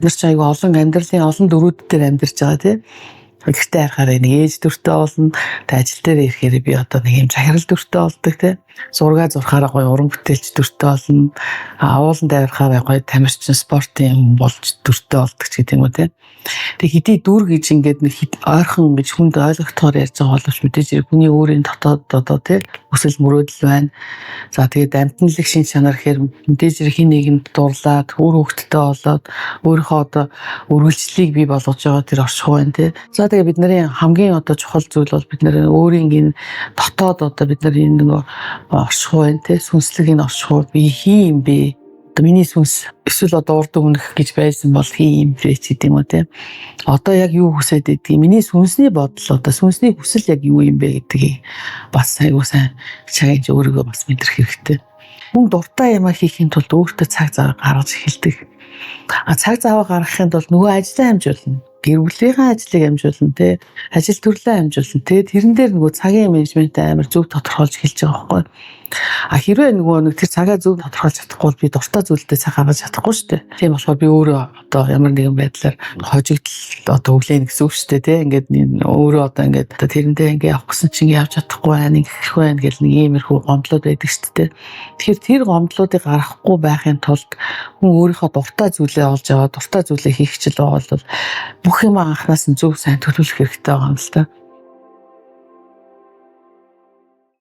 Бид нар ч айгүй олон амьдралын олон дөрүүд дээр амьдарч байгаа, тий. Гэртээ харахаар нэг ээж дүртэй болно. Тэг ажил дээр ирэхээр би одоо нэг юм захирал дүртэй болдог, тий. Зураг зурхаараа гоё уран бүтээлч дүртэй болно. Ууланд авирахаараа гоё тамирчин, спортын юм болж дүртэй болдог ч гэдэг юм уу, тий. Тэг хэдий дүр гэж ингээд нэг ойрхон гэж хүнд ойлгохдохоор ярьж байгаа боловч мэдээж хэрэг хүний өөрийн дотоод одоо, тий, хүсэл мөрөөдөл байна. За, тэгээд амьтанлаг шинж чанар гэхээр мэдээж хэрэг хэн нэгэнд дурлаад, үр хөвгттэй болоод, өөрийнхөө одоо үргэлжлэлийг бий болгож байгаа тэр оршихуй байна, тий. За, тэгээд бидний хамгийн одоо чухал зүйл бол бид нар өөрийн энэ дотоод одоо бид нар энэ нөгөө оршихуй байна, тий, сүнслэг энэ оршихуй би хэн юм бэ? Одоо миний сүнс эсвэл одоо урд өмнөх гэж байсан бол хэн юм бэ ч гэдэг юм уу, тий. Одоо яг юу хүсээд байдгийг, миний сүнсний бодол, одоо сүнсний хүсэл яг юу юм бэ гэдгийг бас айгуу сайн чагж өөрийгөө бас мэдрэх хэрэгтэй. Хүн дуртай юмаа хийхийн тулд өөртөө цаг зав гаргаж эхэлдэг. А цаг зав гаргахын тулд нөгөө ажлаа амжуулна. Гэр бүлийнхээ ажлыг амжуулна, тий. Ажил төрлөө амжуулна. Тэгээд тэрэн дээр нөгөө цагийн менежмент амар зөв тодорхойлж эхэлж байгаа байхгүй. А хэрвээ нөгөө нэг тэр цагаа зөв тодорхойлж чадахгүй бол би дуртай зүйлдээ цаг гаргаж чадахгүй шүү дээ. Тийм болохоор би өөрөө одоо ямар нэгэн байдлаар хожигдол одоо өглөө гэсэн үг шүү дээ, тий. Ингээд өөрөө одоо ингээд одоо тэрэндээ ингээд явах гэсэн чинь явж чадахгүй байна, ингэх байна гэл нэг иймэрхүү гомдлууд байдаг шүү дээ. Тэгэхээр тэр гомдлуудыг гаргахгүй байхын тулд хүн өөрийнхөө дуртай зүйлээ олж аваад дуртай зүйлээ хийх хичээл байгаа бол бүх юм анханаас нь зөв сайн төлөвлөх хэрэгтэй байгаа юм л та.